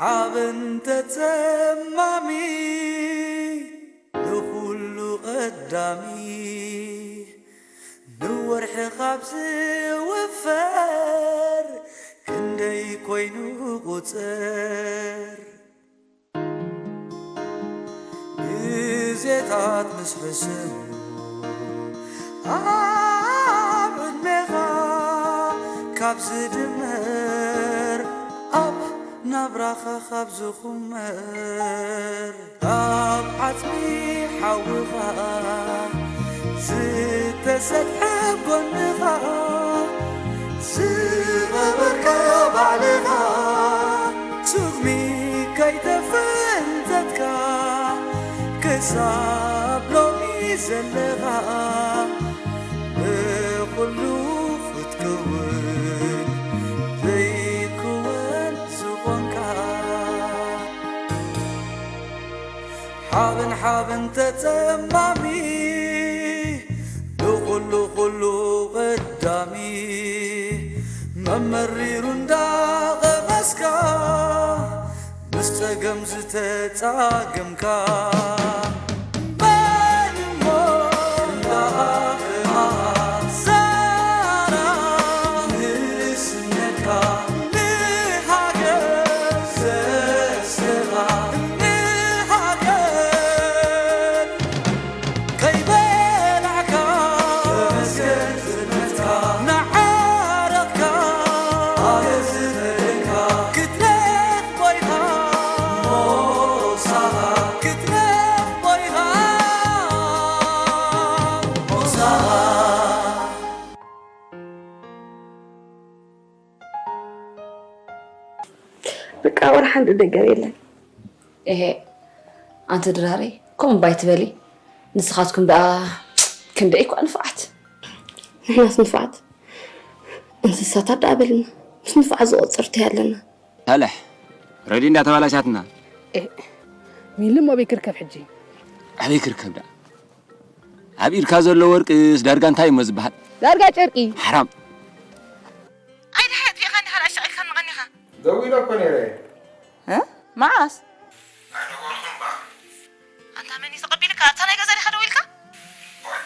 ዓብን ተጸማሚ ንኹሉ ቀዳሚ ንወርሒ ካብ ዝውፈር ክንደይ ኮይኑ ቁጽር ግዜታት ምስ ሕስም ኣብ ዕድሜኻ ካብ ዝድመር ኣብ ናብራኻ ካብ ዝኹመር ኣብ ዓጽሚ ሓውኻ ዝተሰጥሐ ጎንኻ ዝቐበርካ ባዕልኻ ሱግሚ ከይተፈንተትካ ክሳብ ሎሚ ዘለኻ ብኹሉ ክትከውን ዘይክወን ዝኾንካ ሓበን ሓበን ተጸማሚ ንኹሉ ኩሉ ቀዳሚ መመሪሩ እንዳቐመስካ ምስ ጸገም ዝተጻገምካ መን እሞ እንዳኣኸማ ዛራ ንስነካ ንሃገር ዘስራ ንሃገር ከይበላዕካ ተመስገን ዝመትካ ንዓረቕካ ኣገዝእካ ክትረኽቦ ኢኻ ሞሳኻ ክትረኽቦ ኢኻ ሞሳኻ በቃ ወላ ሓንቲ ነገር የለን። እሄ ኣንቲ ድራረይ ከምኡ እባ ኣይትበሊ። ንስኻትኩም ደኣ ክንደይ እኳ ንፉዓት። ንሕናስ ንፉዓት እንስሳታት ደኣ በልና። ምስ ንፉዓት ዝቖጽር እንታይ ኣለና? ሳልሕ ረድዮ እንድያ ተባላሽያትና። ሚሊ እሞ ኣበይ ክርከብ ሕጂ? ኣበይ ክርከብ ደኣ? ኣብ ኢድካ ዘሎ ወርቅስ ዳርጋ እንታይ እሞ ዝበሃል? ዳርጋ ጨርቂ። ሓራም። ኣይ ደሓይ ኣጥፊእኻኒ ካልእ ኣሻቒልካኒ ቐኒኻ። ደዊለ እኮ ነይረ። እ? መዓስ? ኣይነበርኹን እባ። ኣንታ መን እዩ ተቐቢልካ? ኣብታ ናይ ገዛ ዲኻ ደዊልካ? ዋይ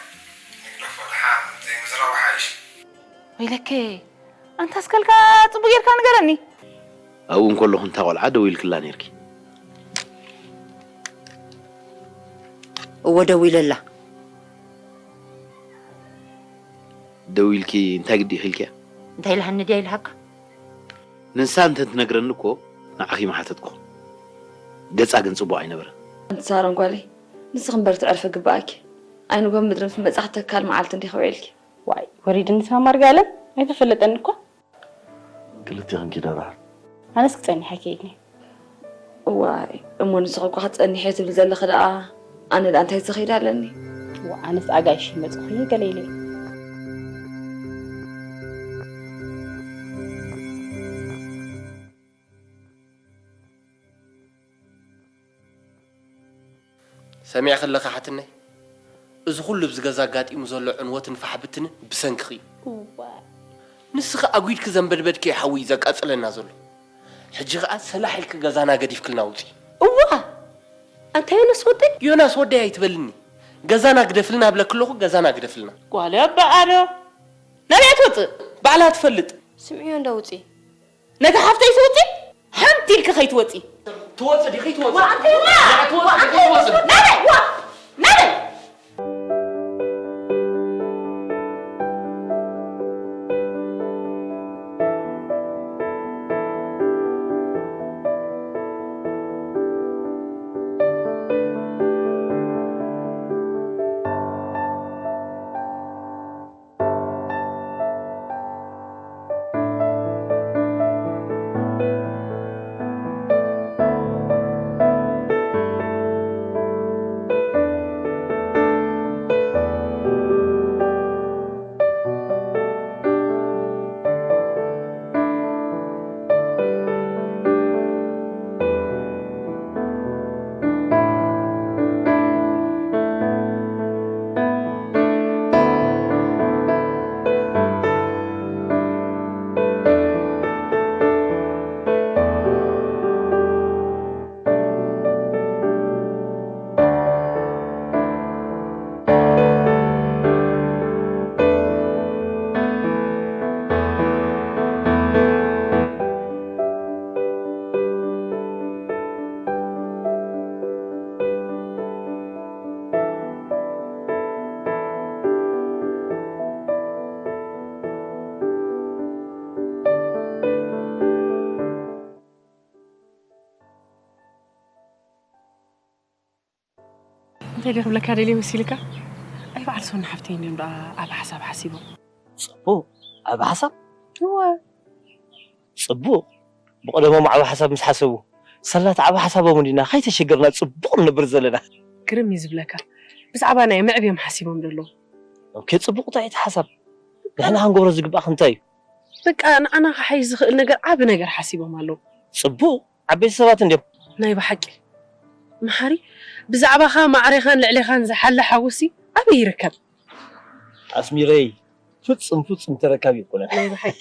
ንግደፎ ደሓን ዘይምዝራቡ ሓይሽ። ወይለከ ኣንታ እስከልካ ጽቡቕ ጌርካ ንገረኒ። ኣብኡ እንከለኹ እንታ ቆልዓ ደዊልክላ ነይርኪ? እወ ደዊለላ። ደዊልኪ እንታይ ግዲ ኢኺ ኢልክያ? እንታይ ኢልሃኒ ድያ ኢልሃካ? ንሳ እንተ ትነግረኒ እኮ ንዓኺ ምሓተትኩ። ገጻ ግን ጽቡቕ ኣይነበረን። ኣንቲ ሳሮን ጓለይ ንስኺ እምበር ትዕርፊ ግበኣኪ። ኣይንጎ ምድሪ ምስ መጻኺ ተካል መዓልቲ እንዲኺ ውዒልኪ። ዋይ ወሪድኒ ሳማር ጋለም ኣይተፈለጠኒ እኳ። ክልቴኽን ኪዳ ደሓር። ኣነስ ክጸኒሕ ኣይከይድን እየ። እዋይ እሞ ንስኺ እኳ ክትጸንሒ እየ ትብሊ ዘለኺ ደኣ ኣነ ደኣ እንታይ ዝኸይድ ኣለኒ። እዋ ኣነስ ኣጋይሽ ይመጹኺ ገለ ኢለ እየ። ሰሚዕኺ ኣለኺ ሓትነይ፣ እዚ ኹሉ ኣብዚ ገዛ ኣጋጢሙ ዘሎ ዕንወትን ፋሕብትንን ብሰንክኺ እዩ። ንስኺ ኣጒድኪ ዘንበድበድክዮ ሓዊ እዩ ዘቃጽለና ዘሎ። ሕጂ ኸኣ ሰላሕ ኢልኪ ገዛና ገዲፍክልና ውጺ። እዋ! ኣንታ ዮናስ ወደይ! ዮናስ ወደይ ኣይትበልኒ። ገዛና ግደፍልና እብለኪ ኣለኹ፣ ገዛና ግደፍልና። ጓለይ ኣባኣ ዶ? ናበይ እያ ትወጽእ? ባዕላ ትፈልጥ። ስምዕዮ እንዶ ውጺ። ነታ ሓፍተይሲ ውጺ ሓንቲ ኢልኪ ከይትወጺ። ትወጺ ዲኺ ትወጺ? ዋ፣ ኣንተ ዋ! ዋ፣ ትወጺ ዋ፣ ዲኺ ትወጺ? ናበይ? ዋ! ናበይ? እንታይ ክብለካ ደልየ መሲልካ? ኣይ በዓል ሶኒ ሓፍተይ እንድዮም ደኣ ዓቢ ሓሳብ ሓሲቦም። ጽቡቕ፣ ዓቢ ሓሳብ? እወ። ጽቡቕ፣ ብቐደሞም ዓቢ ሓሳብ ምስ ሓሰቡ፣ ሳላ እቲ ዓቢ ሓሳቦም እንዲና ከይተሸገርና ጽቡቕ ንነብር ዘለና። ግርም እዩ ዝብለካ። ብዛዕባ ናይ ምዕብ እዮም ሓሲቦም ዘለዉ። ኦኬ፣ ጽቡቕ ጥዑይ ሓሳብ። ንሕና ክንገብሮ ዝግባእ እንታይ እዩ? በቃ ንዓና ክሓይሽ ዝኽእል ነገር ዓቢ ነገር ሓሲቦም ኣለዉ። ጽቡቕ፣ ዓበይቲ ሰባት እንድዮም። ናይ ብሓቂ። መሓሪ፣ ብዛዕባኻ ማዕሬኻን ልዕሌኻን ዝሓሊ ሓውሲ ኣበይ ይርከብ? ኣስሚረይ፣ ፍጹም ፍጹም ተረካቢ ይኮነን። ናይ ብሓቂ።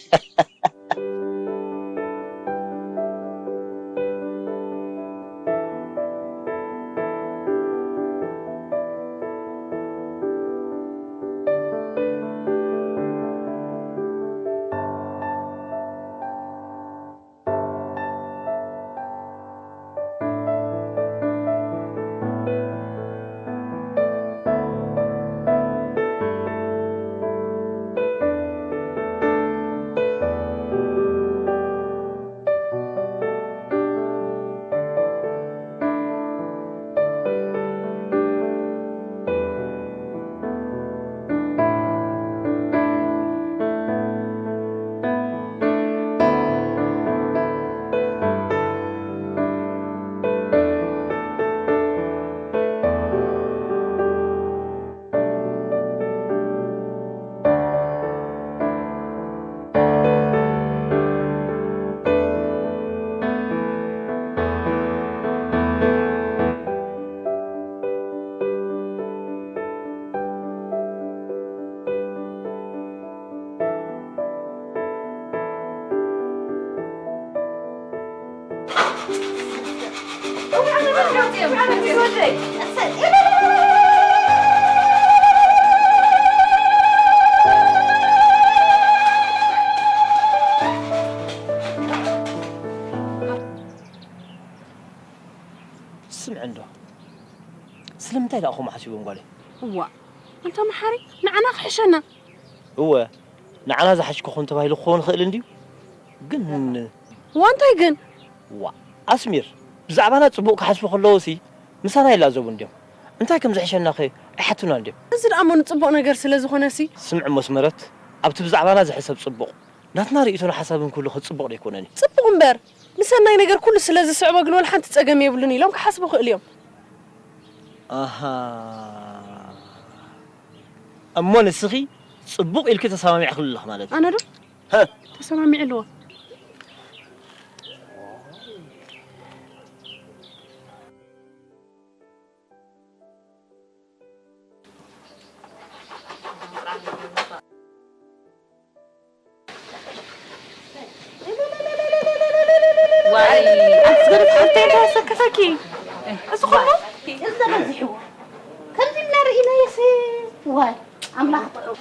ስምዒ እንዶ፣ ስለምንታይ ደኣ ከምኡ ሓሲቦም ጓለይ? እዋእ፣ ኣንታ መሓሪ፣ ንዓና ክሕሸና። እወ፣ ንዓና ዝሓሽ ክኾን ተባሂሉ ክኸውን ይኽእል እንድዩ። ግን እዋ፣ እንታይ ግን? እዋ፣ ኣስሚር፣ ብዛዕባና ጽቡቕ ክሓስቡ ከለዉሲ፣ ምሳና ይላዘቡ እንድዮም። እንታይ ከም ዝሕሸናኸ ኣይሓቱናን ድዮም? እዚ ደኣ እሞ ንጽቡቕ ነገር ስለ ዝኾነሲ። ስምዒ እሞ ኣስመረት፣ ኣብቲ ብዛዕባና ዝሕሰብ ጽቡቕ፣ ናትና ርእይቶን ሓሳብን ኩሉ ኸጽቡቕ ዶ ኣይኮነን እዩ? ጽቡቕ እምበር፣ ንሰናይ ነገር ኩሉ ስለ ዝስዕቦ ግን ወላ ሓንቲ ጸገም የብሉን ኢሎም ክሓስቡ ይኽእሉ እዮም። ኣሃ። እሞ ንስኺ ጽቡቕ ኢልኪ ተሰማሚዕክሉ ኣለኺ ማለት እዩ። ኣነ ዶ? ሀ። ተሰማሚዐ ኣለዎ። ዋይ፣ ኣንቲ ዝገርም ሓፍተይ እንታይ ኣሰከፈኪ? እዚ ኹሉ? እዚ ተበዚሕዎ። ከምዚ ኢልና ርኢናዮስ፣ ዋይ፣ ኣምላኽ ጥዑም።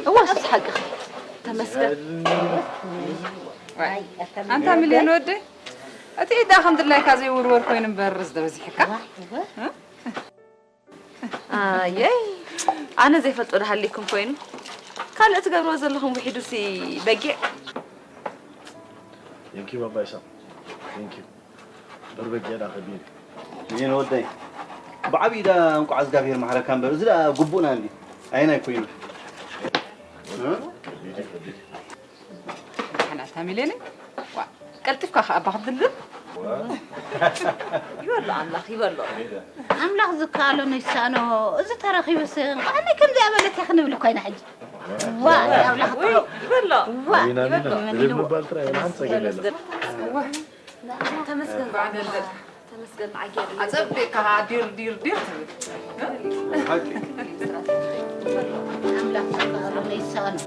እዋ፣ እሱ ሓቅኺ። ተመስገን። ኣንታ ሚልዮን ወደይ፣ እቲ ኢዳ ከም ድላይካ ዘይውርወር ኮይኑ እምበር፣ እዚ ተበዚሕካ። ኣየይ፣ ኣነ ዘይፈልጦ ዶ ሃልይኩም ኮይኑ? ካልእ ትገብርዎ ዘለኹም ውሒዱሲ በጊዕ። Thank you ኣባይ ሳም። Thank you። በር በጊዕ ዳ ከቢድ። ሚልዮን ወደይ፣ ብዓብዪ ዳ እንቋዕ እግዚኣብሔር መሓረካ እምበር፣ እዚ ዳ ግቡእና እንዲ። ኣየናይ ኮይኑ? እ? ሓናታ ሚልዮን፣ ዋ፣ ቀልጢፍካ ከኣ ኣባ ክትድልድል። ይበሎ ኣምላኽ፣ ይበሎ። ኣምላኽ ዝከኣሎ ነይሳኖ፣ እዚ ተረኺቡስ፣ እንቋዕ ከምዚኣ በለት እያ ክንብል እኮ ኢና ሕጂ። ዋ፣ ኣምላኽ ውይ፣ ጥዑም። ይበሎ። ዋ፣ ሚና፣ ይበሎ። ሚና፣ ሚና። ምባል ጥራይ፣ ሓንቲ ጸገም የለን። ተመስገን በዓል። ተመስገን በዓል። ኣጸቢቕካ ዲር፣ ዲር፣ ዲር ትብል። ሓቂ። ኣምላኽ ዝከኣሎ ነይሳኖ።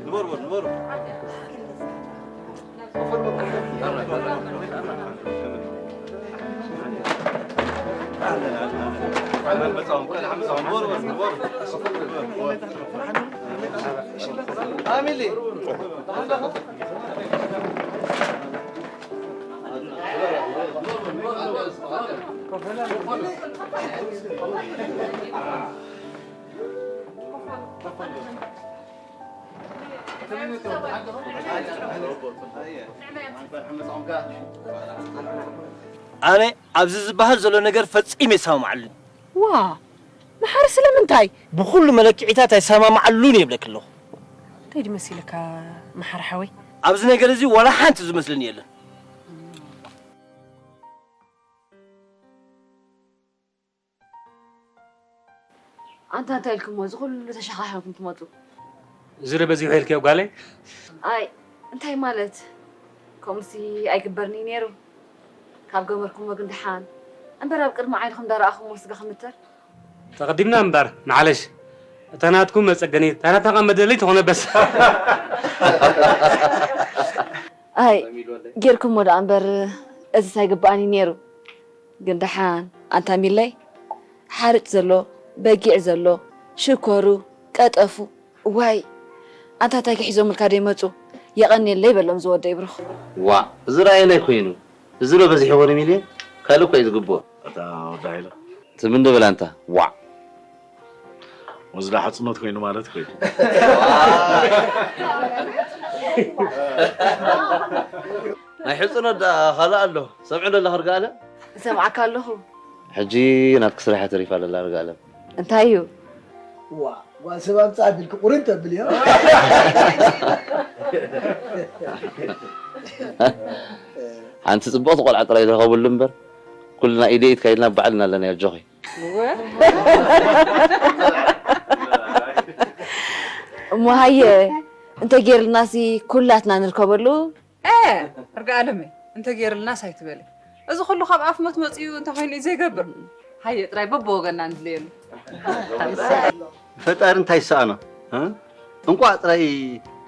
ንበሩ፣ ንበሩ። ኣነ ኣብዚ ዝበሃል ዘሎ ነገር ፈጺመ ይሰማማዓሉን። ዋ፣ መሓሪ ስለምንታይ? ብኹሉ መለክዒታት ኣይሰማማዓሉን እየ ይብለኪ ኣለኹ። እንታይ ድመሲልካ መሓሪ ሓወይ? ኣብዚ ነገር እዚ ዋላ ሓንቲ ዝመስለኒ የለን። ኣንታ እንታይ ኢልኩሞ እዚ ኩሉ ተሸኻኺልኩም ትመጹ? እዚ ዶ በዚሑ ኢልክዮ ጓለይ? ኣይ እንታይ ማለት? ከምኡሲ ኣይግበርኒ ነይሩ። ካብ ገበርኩሞ ግን ደሓን። እምበር ኣብ ቅድሚ ዓይንኹም እንዳረኣኹሞ ስጋ ክምተር። ተቐዲምና እምበር መዓለሽ። እታ ናትኩም መጸገኒ፣ እታ ናትና ኸኣ መደለይ ትኾነ በስ። ኣይ ጌርኩሞ ደኣ እምበር እዚስ ኣይግባኣኒ ነይሩ። ግን ደሓን ኣንታ ሚለይ ሓርጭ ዘሎ በጊዕ ዘሎ ሽኮሩ ቀጠፉ ዋይ ኣንታ እንታይ ሒዞምልካ ደይመጹ የቐንየለይ በሎም ዝወደይ ብሩኽ። ዋ እዚ ረኣየናይ ኮይኑ እዚ ዶ በዚሕዎ ንሚልዮን ካልእ እኮ እዩ ዝግብኦ። ኣታ ወዲ ሃይለ ትም እንዶ በል ኣንታ ዋዕ። ወዝዳ ሓጽኖት ኮይኑ ማለት እኮ እዩ። ናይ ሕጽኖት ደኣ ካልእ ኣሎ ሰምዑ ዶ ኣለኻ ርግኣለ? እሰምዓካ ኣለኹ። ሕጂ ናትኪ ስራሕ እያ ተሪፋ ዘላ ርግኣለም። እንታይ እዩ? ዋ ጓል ሰብ ኣምጻ ኣቢልኪ ቁርን ተብል እዮ። ሓንቲ ጽብቕቲ ቆልዓ ጥራይ ዝረኸበሉ እምበር ኩልና ኢደ ኢድካ ኢልና ባዕልና ኣለና ኣጆኺ። እሞ ሃየ እንተጌርልናሲ ኩላትና ንርከበሉ። እ ርግኣለመይ እንተጌርልናስ ኣይትበሊ። እዚ ኩሉ ካብ ኣፍ ሞት መጺኡ እንታይ ኮይኑ እዩ ዘይገብር? ሃየ ጥራይ በብወገንና ንድለየሉ። ፈጣሪ እንታይ ይሰኣኖ? እ? እንቋዕ ጥራይ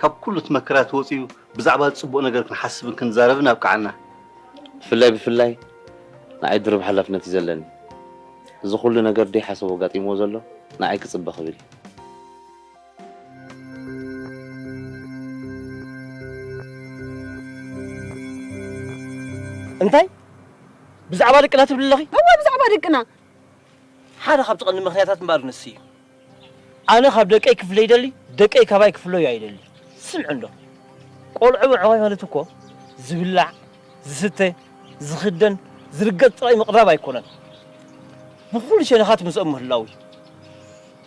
ካብ ኩሉ እቲ መከራ ተወጺኡ ብዛዕባ ጽቡቕ ነገር ክንሓስብን ክንዛረብን ኣብቅዓና። ብፍላይ ብፍላይ ንዓይ ድርብ ሓላፍነት እዩ ዘለኒ። እዚ ኩሉ ነገር ደይሓሰቦ ኣጋጢምዎ ዘሎ ንዓይ ክጽበ ክብል እዩ። እንታይ? ብዛዕባ ደቅና ትብሊ ኣለኺ? እወ ብዛዕባ ደቅና። ሓደ ካብቲ ቀንዲ ምኽንያታት እምበኣር ንሱ እዩ። ኣነ ካብ ደቀይ ክፍለይ ይደሊ፣ ደቀይ ካባይ ክፍለዩ ኣይደሊ። ስምዒ እንዶ። ቆልዑ ብዕቐይ ማለት እኮ ዝብላዕ፣ ዝስተ፣ ዝኽደን፣ ዝርገጽ ጥራይ ምቕራብ ኣይኮነን። ብኹሉ ሸነኻት ምስኦም ምህላው እዩ።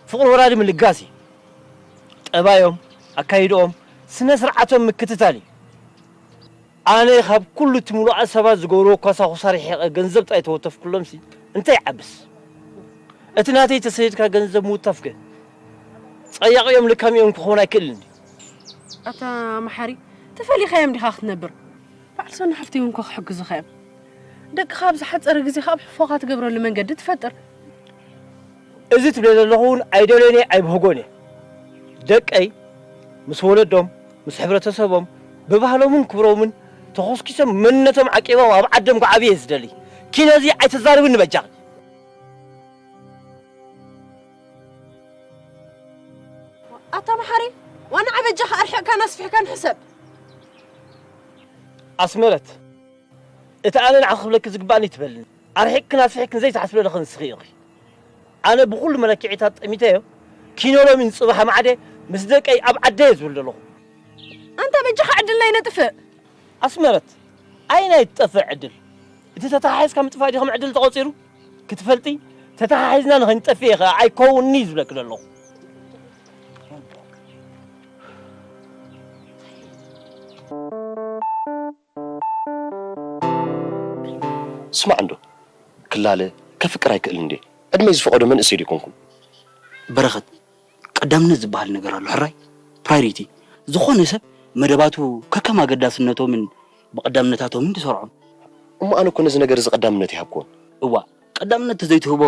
ፍቕሪ ወላዲ ምልጋስ እዩ። ጠባዮም፣ ኣካይድኦም፣ ስነ ስርዓቶም ምክትታል እዩ። ኣነ ካብ ኩሉ እቲ ምሉኣት ሰባት ዝገብርዎ ኳሳኹሳ ርሒቐ ገንዘብ ጥራይ ተወተፍኩሎምሲ እንታይ ይዓብስ? እቲ ናተይ ተሰዲድካ ገንዘብ ምውታፍከ ጸያቒኦም ልካሚኦም ክኸውን ኣይክእልን ድዩ? ኣታ መሓሪ ተፈሊኻዮም ዲኻ ክትነብር? በዓል ሰኑ ሓፍተይ እውን እኮ ክሕግዙኻ እዮም። ደቅኻ ኣብ ዝሓጸረ ግዜ ካብ ሕፎኻ ትገብረሉ መንገዲ ትፈጥር። እዚ ትብለ ዘለኹ እውን ኣይደልዮን እየ ኣይብህጎን እየ። ደቀይ ምስ ወለዶም ምስ ሕብረተሰቦም ብባህሎምን ክብሮምን ተኾስኪሶም መንነቶም ዓቂቦም ኣብ ዓዶም ክዓብዩ እየ ዝደሊ። ኪኖ እዚ ኣይተዛርብኒ በጃኺ። ኣታ መሓሪ ዋና ዓበጃኻ ኣርሒቕካን ኣስፊሕካን ሕሰብ። ኣስመረት እቲ ኣነ ንዓኺ ክብለኪ ዝግባእኒ ትበልኒ። ኣርሒቕክን ኣስፊሕክን ዘይትሓስቢ ዘለኺ ንስኺ ኢኺ። ኣነ ብኹሉ መለክዒታት ጠሚተዮ ኪኖ ሎሚ ንጽባሕ ማዕደ ምስ ደቀይ ኣብ ዓደየ ዝብል ዘለኹ። ኣንታ በጃኻ ዕድልና ይነጥፍእ። ኣስመረት ኣየናይ ትጠፍእ ዕድል? እቲ ተተሓሒዝካ ምጥፋእ ድዩ ከም ዕድል ተቖጺሩ? ክትፈልጢ ተተሓሒዝና ንኸይንጠፍእ እየ ኸኣ ኣይከውንን'ዩ ዝብለኪ ዘለኹ። ስማዕ እንዶ ክላለ ከፍቅር ኣይክእልን ድየ ዕድመይ ዝፈቐዶ መንእሰይ ዶ ኣይኮንኩን። በረኸት ቀዳምነት ዝበሃል ነገር ኣሎ ሕራይ ፕራይሪቲ ዝኾነ ሰብ መደባቱ ከከም ኣገዳስነቶምን ብቐዳምነታቶምን ትሰርዖም። እሞ ኣነ እኮ ነዚ ነገር እዚ ቀዳምነት ይሃብክዎን። እዋ፣ ቀዳምነት ተዘይትህቦ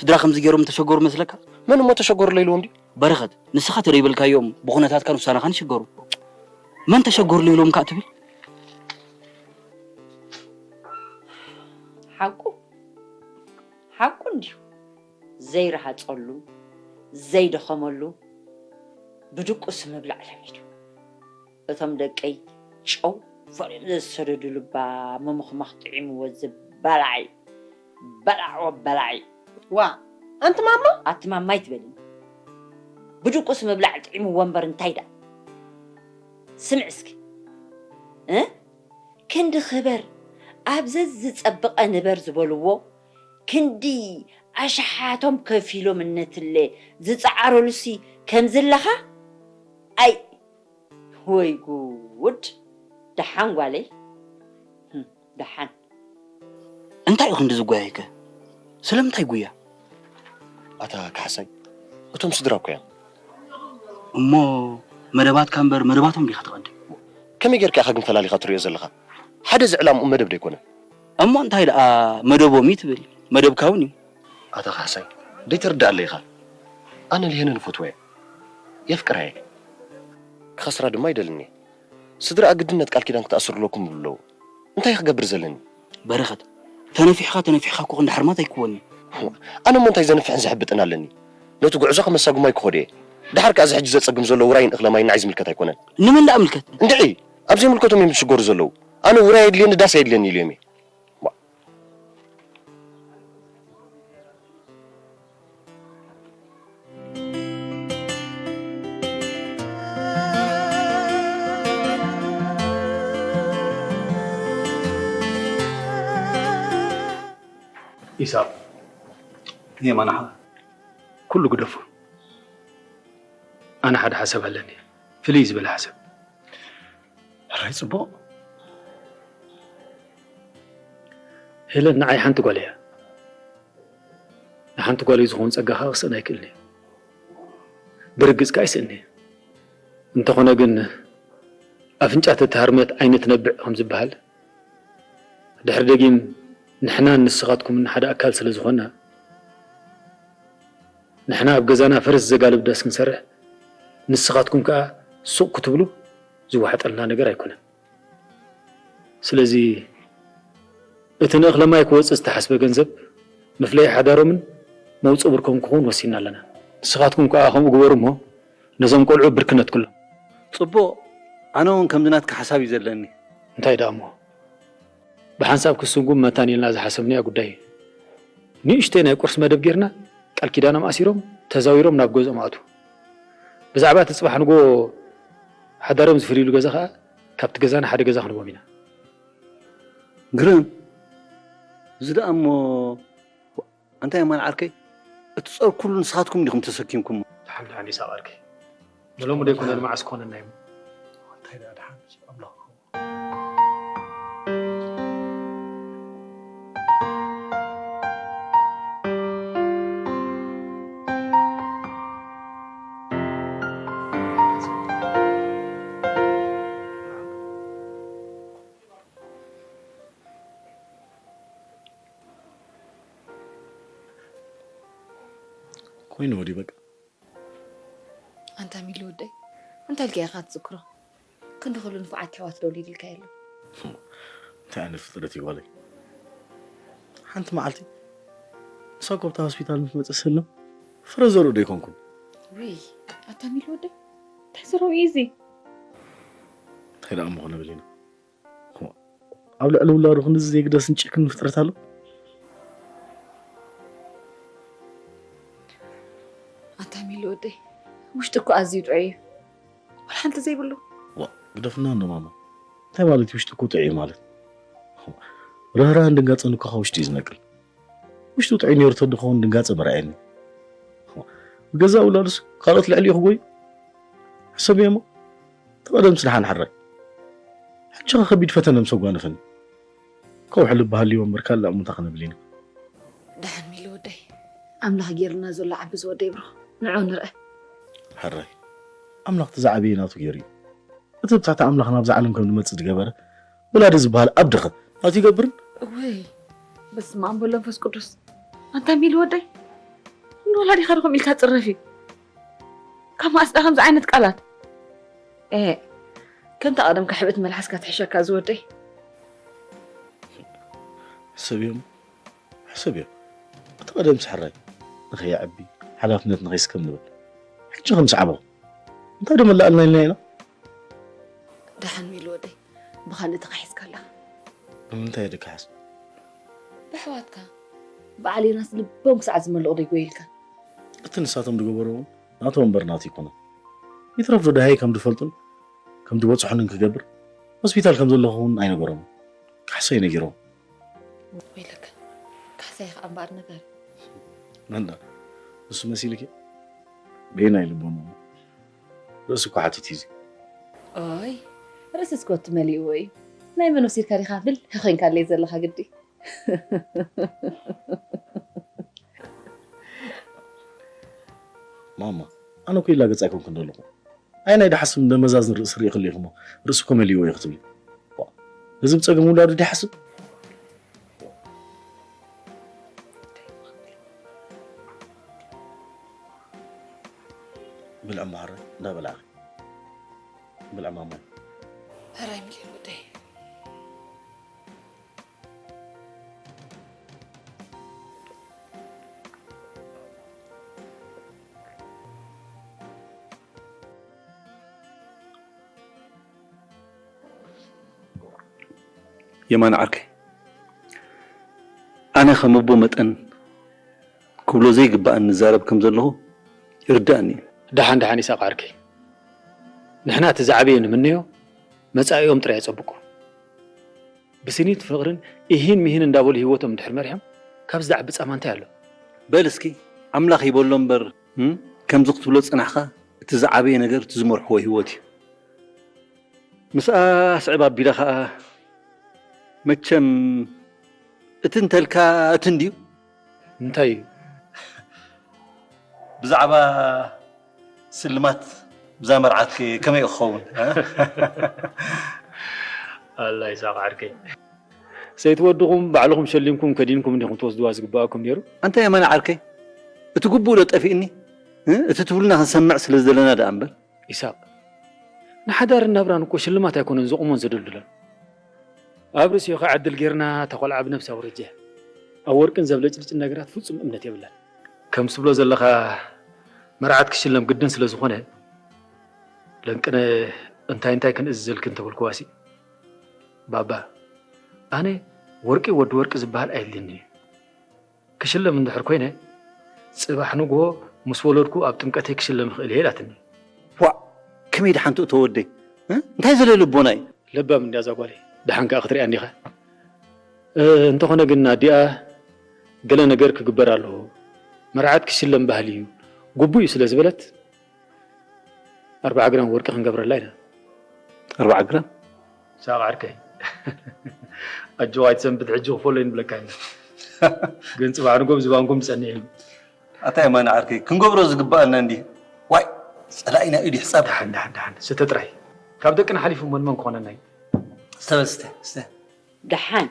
ስድራ ከምዚ ገይሮም ተሸገሩ መስለካ? መን እሞ ተሸገሩ ለይልዎም ድዩ? በረኸት፣ ንስኻ ተደይበልካዮም ብኹነታትካን ውሳነኻን ይሸገሩ። መን ተሸገሩ ለይልዎም ከኣ ትብል? ሓቁ ሓቁ እንድዩ። ዘይረሃጸሉ፣ ዘይደኸመሉ፣ ብድቁስ ምብላዕ ለሚዱ። እቶም ደቀይ ጨው ፈርዮም ዘዝሰደዱሉ እባ ምምኽማኽ ጥዒምዎ ዝበላዒ፣ በላዕዎ በላዒ። ዋ፣ ኣንቲ ማማ? ኣቲ ማማ ኣይትበልኒ። ብድቁስ ምብላዕ ጥዒምዎ እምበር እንታይ ደኣ? ስምዕ እስኪ። እ? ክንዲ ክበር ኣብ ዘዝጸብቐ ንበር ዝበልዎ፣ ክንዲ ኣሽሓቶም ከፊሎም እነትለ ዝጸዓረሉሲ ከምዚ ኣለኻ? ኣይ፣ ወይ ጉድ! ደሓን ጓለይ፣ ህም፣ ደሓን። እንታይ እዩ ክንዲ ዝጓየይከ? ስለምንታይ ጉያ? ኣታ ካሕሳይ፣ እቶም ስድራ እኮ እዮም። እሞ መደባትካ እምበር መደባቶም ዲኻ ትቐድም? ከመይ ጌርካ ኢኻ ግን ፈላሊኻ ትሪኦ ዘለኻ? ሓደ ዝዕላምኡ መደብ ዶ ኣይኮነን? እሞ እንታይ ደኣ መደቦም እዩ ትብል? መደብካ እውን እዩ። ኣታ ካሕሳይ፣ ደይተርድኣለይ ኢኻ። ኣነ ልሄነን እፈትዋ እየ። የፍቅራ እየ። ክኸስራ ድማ ኣይደልን እየ። ስድራኣ ግድነት ቃል ኪዳን ክትኣስሩ ኣለኩም ይብሉ ኣለዉ። እንታይ ክገብር ዘለኒ? በረኸት፣ ተነፊሕኻ ተነፊሕኻ እኮ ክንዲ ሓርማት ኣይክወን እዩ። ኣነ እሞ እንታይ ዘንፍሕን ዘሕብጥን ኣለኒ? ነቲ ጉዕዞ ከመሳጉማ ኣይክኸዶ እየ። ደሓር ከኣ እዚ ሕጂ ዘጸግም ዘሎ ውራይን እኽለ ማይን ንዓይ ዝምልከት ኣይኮነን። ንመን ደኣ ምልከት? እንድዒ፣ ኣብ ዘይምልከቶም እዮም ዝሽገሩ ዘለዉ። ኣነ ውራይ የድልየኒ ዳስ ኣየድልየኒ ኢሉ እዮም እየ። ኢሳቕ፣ ንየማናኻ ኩሉ ግደፎ። ኣነ ሓደ ሓሳብ ኣለኒ፣ ፍልይ ዝበለ ሓሳብ። ሕራይ ጽቡቕ። ሄለን ንዓይ ሓንቲ ጓል እያ። ንሓንቲ ጓለይ ዝኸውን ጸጋ ኸኣ ክስእን ኣይክእልን እየ። ብርግጽ ከኣ ይስእን እየ። እንተኾነ ግን ኣፍንጫ ተተሃርመት ዓይኒ ትነብዕ ከም ዝበሃል፣ ድሕሪ ደጊም ንሕናን ንስኻትኩምን ሓደ ኣካል ስለ ዝኾንና፣ ንሕና ኣብ ገዛና ፈረስ ዘጋልብ ዳስ ክንሰርሕ፣ ንስኻትኩም ከኣ ሱቕ ክትብሉ ዝወሓጠልና ነገር ኣይኮነን። ስለዚ እቲ ንእኽለ ማይ ክወጽእ ዝተሓስበ ገንዘብ መፍለዪ ሓዳሮምን መውጽኢ ብርኮም ክኸውን ወሲንና ኣለና። ንስኻትኩም ከኣ ከምኡ ግበሩ እሞ ነዞም ቆልዑ ብርኪ ነትክሎም። ጽቡቕ፣ ኣነ እውን ከምዚ ናትካ ሓሳብ እዩ ዘለኒ። እንታይ ደኣ እሞ? ብሓንሳብ ክስጉም መታን ኢልና ዝሓሰብናዮ ጉዳይ እዩ። ንእሽተይ ናይ ቁርሲ መደብ ጌርና ቃል ኪዳኖም ኣሲሮም ተዛዊሮም ናብ ገዝኦም ኣእትዉ። ብዛዕባ እቲ ጽባሕ ንግሆ ሓዳሮም ዝፍልይሉ ገዛ ኸኣ ካብቲ ገዛና ሓደ ገዛ ክንቦም ኢና። ግርም። እዚ ደኣ እሞ እንታይ እማ ንዓርከይ? እቲ ጸር ኩሉ ንስኻትኩም ዲኹም ተሰኪምኩሞ? ደሓን ደሓን ይሳቕ ዓርከይ። ንሎሚ ዶ ኣይኮነ ንመዓስ ክኾነና እዩ? እንታይ ደኣ ደሓን ኣምላኽ ክኸውን። ኮይኑ ወዲ በቃ። ኣንታ ሚሊ ወደይ፣ እንታይ ኢልካ ኢኻ ትዝክሮ? ክንዲ ኩሉ ንፉዓት ኣሕዋት ዶ ወሊድልካ የለን? እንታይ ዓይነት ፍጥረት እዩ ጓለይ? ሓንቲ መዓልቲ ንሳ እኮ ኣብታ ሆስፒታል ምስ መጸ ሰለም ፍረ ዘርኡ ዶ ኣይኮንኩን? ውይ፣ ኣታ ሚሊ ወደይ፣ እንታይ ዘረው እዩ እዚ? እንታይ ደኣ ምኾነ ብሊና? ኣብ ልዕሊ ውላዱ ክንድዚ ዘይግደስን ጭክን ፍጥረት ኣሎ? ኣታ ሚሊ ወደይ፣ ውሽጢ እኮ ኣዝዩ ጥዑይ እዩ። ዋላ ሓንቲ ዘይብሉ። ዋ፣ ግደፍና እንዶ ማማ። እንታይ ማለት እዩ ውሽጢ እኮ ጥዑይ ማለት? ርህራህን ድንጋጸን እኮ ካብ ውሽጢ እዩ ዝነቅል። ውሽጡ ጥዑይ ነይሩ ተድኸውን ድንጋጸ መርኣየኒ። ብገዛእ ውላዱስ ካልኦት ልዕሊኡ ክጎዩ? ሕሰብዮ እሞ፣ ተቐደም ስራሕን ሓራይ። ሕጂ ኸ ከቢድ ፈተነ ምስ ኣጓነፈኒ። ከውሒ ልቢ ሃልይዎ እምበር ካልእ እሙታ ክነብል ኢና። ደሓን ሚሊ ወደይ፣ ኣምላኽ ገይሩልና ዘሎ ዓቢ ዝወደይ ብሮ፣ ንዑ ንርአ። ሕራይ፣ ኣምላኽ እቲ ዝዓበየ ናቱ ገይሩ እዩ። እቲ ብትሕቲ ኣምላኽ ናብዛ ዓለም ከም ንመጽእ ዝገበረ ወላዲ ዝበሃል ኣብ ድኸ ናቱ ይገብርን እወይ፣ በስመ ኣብ ወወልድ ወመንፈስ ቅዱስ። ኣንታ ሚሊ ወደይ፣ ንወላዲኻ ዶ ከምኡ ኢልካ ትጽረፊ? ካብ መኣስ ደኣ ከምዚ ዓይነት ቃላት? ኤ፣ ከምታ ቀደምካ ሕብእቲ መልሓስካ ትሕሸካ ዝወደይ። ሕሰብዮም፣ ሕሰብዮም። እቲ ቀደም ስሕራይ ንኸይዓቢ፣ ሓላፍነት ንኸይስከም ንብል። ሕጂ ከም ሰዓበኹ። እንታይ ዶ መላእልና ኢልና ኢና? ደሓን ሚሊ ወደይ፣ ብኻልእ ተኻሒስካ ኣለኻ። ብምንታይ ድከሓስ? ብኣሕዋትካ። በዓል ዮናስ ልቦም ክሳዕ ዝመልቑ ዶ ይጎይልካ? እቲ ንሳቶም ዝገበሮ እውን ናቶም እምበር ናቱ ኣይኮነን። ይትረፍ ዶ ደሃይ ከም ዝፈልጡን ከም ዝበጽሑንን ክገብር ሆስፒታል ከም ዘለኹ እውን ኣይነገሮምን። ካሕሳይ ነጊሮም። ወይለከ፣ ካሕሳይ ከዓ እምበኣር ነገር። መን ደኣ? ንሱ መሲልኪ? በየናይ ልቦም? ርእሲ እኮ ሓቲት እዩ እዚ። ኦይ፣ ርእሲ እስኮ እቲ መሊእዎ እዩ። ናይ መን ወሲድካ ዲኻ ብል ኮይንካለይ ዘለኻ ግዲ። ማማ፣ ኣነ እኮ ኢላ ገጽ ኣይኮንኩን ዘለኹ። ኣይ ናይ ደሓስብ እንደመዛዝን ርእሲ ርኢኽሉ ኢኹሞ፣ ርእሲ እኮ መሊእዎ እዩ ክትብሊ። ዋ፣ እዚ ብጸገም ውላዱ ደሓስብ? ብልዕ ማረ እንዳበላዕ። ብልዕ ማማ። ሕራይ ሚሊ ወደይ። የማነ ዓርከይ፣ ኣነ ከም ኣቦ መጠን ክብሎ ዘይግብኣኒ እዛረብ ከም ዘለኹ ይርድኣኒ እዩ። ደሓን ደሓን ይስሐቕ ዓርከይ፣ ንሕና እቲ ዝዓበየ ንምነዮ፣ መጻኢኦም ጥራይ የጸብቁ። ብስኒት ፍቕርን ኢሂን ሚሂን እንዳበሉ ህይወቶም እንድሕር መሪሖም፣ ካብዚ ዝዓቢ ጻማ እንታይ ኣሎ? በል እስኪ ኣምላኽ ይበሎ እምበር፣ እም፣ ከምዚ ክትብሎ ዝጸናሕካ፣ እቲ ዝዓበየ ነገር እቲ ዝመርሕዎ ህይወት እዩ። ምስኣ ስዕብ ኣቢለ ኸኣ፣ መቸም እቲ እንተልካ እቲ እንድዩ። እንታይ እዩ? ብዛዕባ ስልማት ብዛ መርዓት ከ-፣ ከመይ ክኸውን? ኣላ ይስሐቕ ዓርከይ። ሰይቲ ወድኹም ባዕልኹም ሸሊምኩም ከዲንኩም እንዲኹም ትወስድዋ ዝግብኣኩም ነይሩ። ኣንታ የማነ ዓርከይ፣ እቲ ግቡእ ዶ ጠፊእኒ? እ? እቲ ትብሉና ክንሰምዕ ስለ ዝደለና ደኣ እምበር። ይስሐቕ፣ ንሓዳርን ናብራን እኮ ሽልማት ኣይኮነን ዘቑሞን ዘደልድሎን። ኣብ ርእሲኡ ኸዓ ዕድል ጌርና እታ ቆልዓ ብነብሳ ወረጃ። ኣብ ወርቅን ዘብለጭልጭን ነገራት ፍጹም እምነት የብላን። ከም ትብሎ ዘለኻ መርዓት ክሽለም ግድን ስለ ዝኾነ፣ ለንቅነ እንታይ እንታይ ክንእዝዘልኪ እንተበልክዋሲ፣ ባባ፣ ኣነ ወርቂ ወዲ ወርቂ ዝበሃል ኣየድልየንን እዩ። ክሽለም እንድሕር ኮይነ፣ ጽባሕ ንግሆ ምስ ወለድኩ ኣብ ጥምቀተይ ክሽለም እኽእል እየ ኢላትኒ። ዋእ! ከመይ ደሓን ትእቶ ወደይ? እ? እንታይ ዘለ ልቦና እዩ? ለባም እንድያ እዛ ጓለይ፣ ደሓን ከኣ ክትሪኣ እንዲኻ። እ፣ እንተኾነ ግን ኣዲኣ ገለ ነገር ክግበር ኣለዎ፣ መርዓት ክሽለም ባህሊ እዩ፣ ግቡእ እዩ ስለ ዝበለት፣ ኣርብዓ ግራም ወርቂ ክንገብረላ ኢና። ኣርብዓ ግራም? ሳቕ ዓርከይ። ኣጆኻ ኣይትሰንብድ፣ ሕጂ ክፈሎ ይንብለካ ኢና። ግን ጽባሕ ንጎ ብዚ ባንኩም ጸኒሕ እዩ። ኣታ የማነ ዓርከይ፣ ክንገብሮ ዝግብኣና እንዲ። ዋይ፣ ጸላኢና ኢዱ ይሕጸብ። ደሓን፣ ደሓን፣ ደሓን። ስተ ጥራይ። ካብ ደቅና ሓሊፉ መን መን ክኾነና እዩ? ስተ በል፣ ስተ፣ ስተ። ደሓን።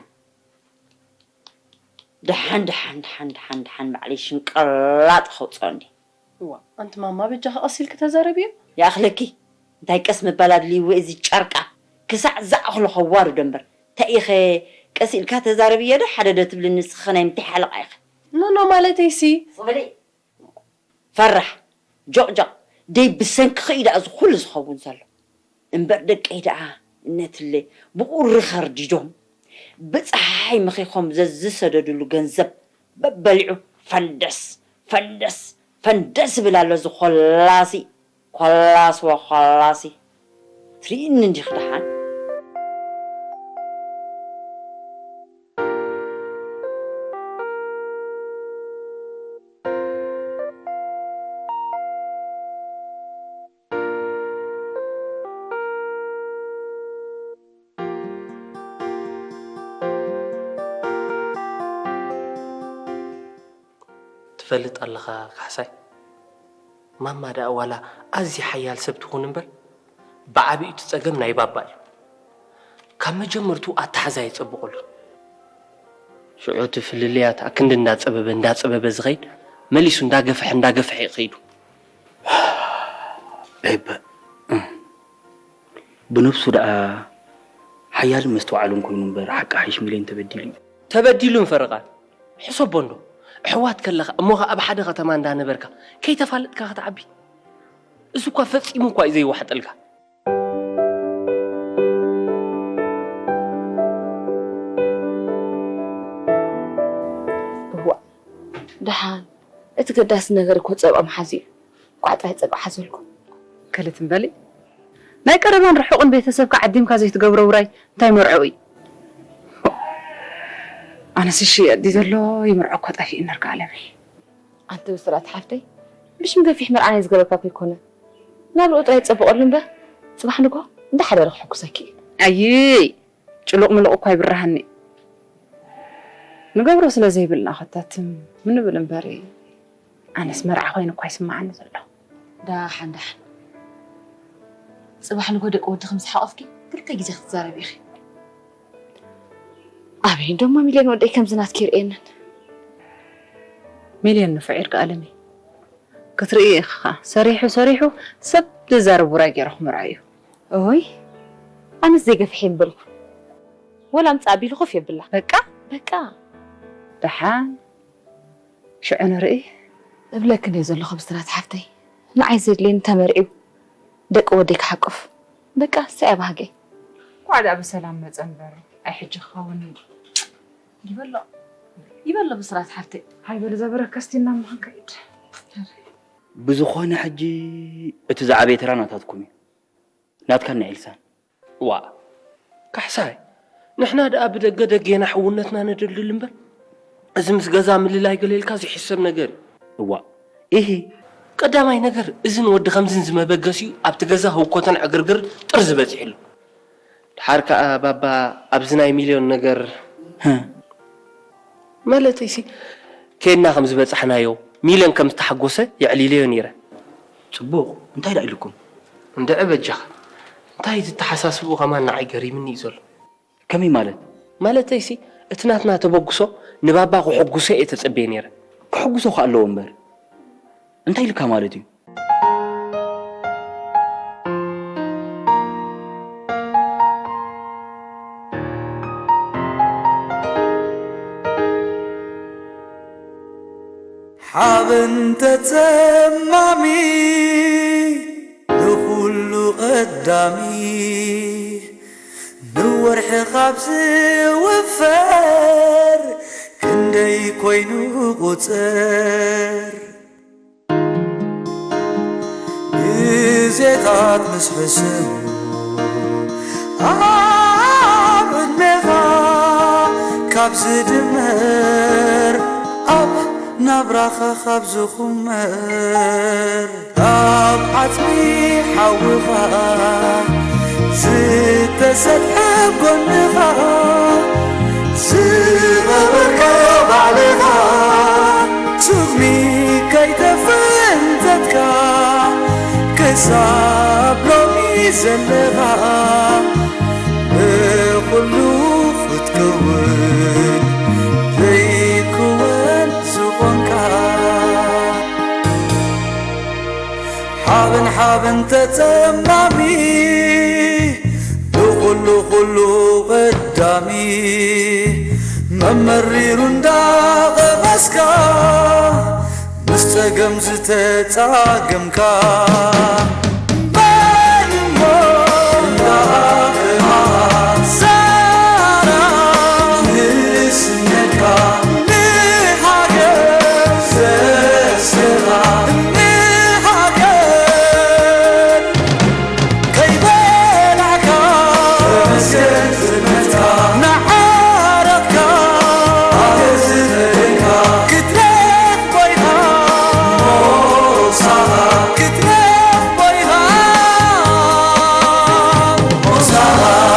ደሓን፣ ደሓን፣ ደሓን፣ ደሓን፣ ደሓን፣ ባዕለይ ሽንቅላጥ ከውጽኦ እንዲ። እዋ፣ ኣንቲ ማማ በጃኺ ቀስ ኢልኪ ተዛረብዮ። ይኣኽለኪ። እንታይ ቀስ ምባል ኣድልይዎ እዚ ጨርቃ። ክሳዕ ዝኣኽሎ ከዋርዶ እምበር። እንታይ ኢኸ ቀስ ኢልካ ተዛረብዮ ዶ ሓደ ዶ ትብልኒ ንስኺ ናይ ምንታይ ሓለቓ ኢኺ? ኖ፣ ኖ፣ ማለተይሲ። ጽበለይ። ፈራሕ። ጆቕጆቕ። ደይ ብሰንክኺ እዩ ደኣ እዚ ኩሉ ዝኸውን ዘሎ። እምበር ደቀይ ደኣ እነትለ ብቑሪ ኸርዲዶም ብጸሓይ መኺኾም ዘዝሰደድሉ ገንዘብ በበሊዑ ፈንደስ ፈንደስ ፈንደስ ይብል ኣሎ እዚ ኮላሲ ኮላስ ወኮላሲ ትርእይኒ እንዲኺ ደሓን። ትፈልጥ ኣለኻ ካሕሳይ፣ ማማ ደኣ ዋላ ኣዝያ ሓያል ሰብ ትኹን እምበር፣ ብዓቢኡ እቲ ጸገም ናይ ባባ እዩ። ካብ መጀመርትኡ ኣተሓዛ የጸብቐሉን። ሽዑ እቲ ፍልልያት ኣክንዲ እንዳጸበበ እንዳጸበበ ዝኸይድ መሊሱ እንዳገፍሐ እንዳገፍሐ እዩ ከይዱ። ኤበ ብነብሱ ደኣ ሓያልን መስተውዓልን ኮይኑ እምበር ሓቂ ሓይሽ ሚልዮን ተበዲሉ እዩ። ተበዲሉ ምፈርቓል ሕሰቦ እንዶ ኣሕዋት ከለኻ እሞ ኸኣ ኣብ ሓደ ከተማ እንዳነበርካ ከይተፋለጥካ ክትዓቢ እዚ እኳ ፈጺሙ እኳ እዩ ዘይዋሕጠልካ። እዋእ ደሓን እቲ ገዳሲ ነገር እኮ ጸብዖ ምሓዝ እዩ። እንኳዕ ጥራይ ጸብዓ ሓዘልኩም። ከልት እምበሊ ናይ ቀረባን ርሑቕን ቤተሰብካ ዓዲምካ ዘይትገብሮ ውራይ እንታይ መርዕኡ እዩ? ኣነስ እሺ ኣዲ ዘሎ ይምርዖ እኮ ጠፊኡ ነርካ ኣለሚ። ኣንቲ ብስራት ሓፍተይ ብሽም ገፊሕ መርዓ ናይ ዝገበርካ ከይኮነ ናብርኡ ጥራይ ጸብቐሉ እምበር ጽባሕ ንግሆ እንዳሓደረ ክሕጉሰኪ እዩ። ኣይይ ጭሉቕ ምሉቕ እኳ ይብርሃኒ ንገብሮ ስለ ዘይብልና ኸታትም ምንብል እምበር ኣነስ መርዓ ኮይኑ እኳ ይስምዓኒ ዘሎ። ዳሓን ዳሓን ጽባሕ ንጎ ደቂ ወዲ ከም ዝሓቆፍኪ ክልተ ግዜ ክትዛረቢ ኢኺ። ኣበይ እንዶ እሞ ሚልዮን ወደይ ከምዚ ናትኪ ይርእየንን። ሚልዮን ንፉዕ ይርጋ ኣለሚ ክትርኢ ኢኺ ኸኣ ሰሪሑ ሰሪሑ ሰብ ዝዛረብ ውራይ ገይሩ ክምርዖ እዩ። እይ ኣነስ ዘይገፍሕ እየ ምበልኩ ወላ ምጻእ ኣቢሉ ኮፍ የብላ። በቃ በቃ ደሓን ሽዑ ንርኢ። እብለክን እየ ዘለኹ ብስራት ሓፍተይ ንዓይ ዘድልየኒ ተመርዕዩ ደቂ ወደይ ክሓቁፍ በቃ እሰይ ኣባህገይ። እንኳዕ ደኣ ብሰላም መጸ እምበር ኣይ ሕጂ ክኸውን ይበሎ ይበሎ ብስራት ሓፍተይ። ሃይ በል ዘበረ ከስቲና እሞ ክንከይድ። ብዝኾነ ሕጂ እቲ ዝዓበየ ተራ ናታትኩም እዩ። ናትካን ናይ ኤልሳን። ዋእ ካሕሳይ ንሕና ደኣ ብደገ ደጌና ሕውነትና ነደልድል እምበር እዚ ምስ ገዛ ምልላይ ገለ ኢልካ ዘይሕሰብ ነገር እዩ። እዋእ ኢሂ። ቀዳማይ ነገር እዚ ንወዲ ከምዝን ዝመበገሲኡ ኣብቲ ገዛ ህውኮተን ዕግርግር ጥርዚ በጺሑ ኣሎ። ደሓር ከኣ ባባ ኣብዚ ናይ ሚልዮን ነገር ማለተይሲ ኬድና ከም ዝበጻሕናዮ ሚልዮን ከም ዝተሓጎሰ የዕሊለዮ ነይረ። ጽቡቕ እንታይ ደኣ ኢሉኩም? እንድዒ በጃኻ እንታይ እዚ ኣተሓሳስብኡ ከማን ንዓይ ገሪምኒ እዩ ዘሎ። ከመይ ማለት? ማለተይሲ እቲ ናትና ተበግሶ ንባባ ከሐጉሶ እየ ተጸብየ ነይረ። ከሐጉሶ ከኣ ኣለዎ እምበር እንታይ ኢልካ ማለት እዩ? ሓበን ተጸማሚ ንኹሉ ቀዳሚ ንወርሒ ካብ ዝውፈር ክንደይ ኮይኑ ቁጽር ግዜታት ምስ ሕስም ኣብ ዕድሜኻ ካብ ዝድመር ኣብ ናብራኻ ካብ ዝኹመር ኣብ ዓጽሚ ሓውኻ ዝተሰጥሐ ጎንኻ ዝቐበርካ ባዕልኻ ስጉሚ ከይተፈንተትካ ክሳብ ሎሚ ዘለኻ ንኹሉ ክትከውን ዘይክወን ዝኾንካ ሓበን ሓበን ተጸማሚ ንኹሉ ኩሉ ቀዳሚ መመሪሩ እንዳቐመስካ ምስ ጸገም ዝተጻገምካ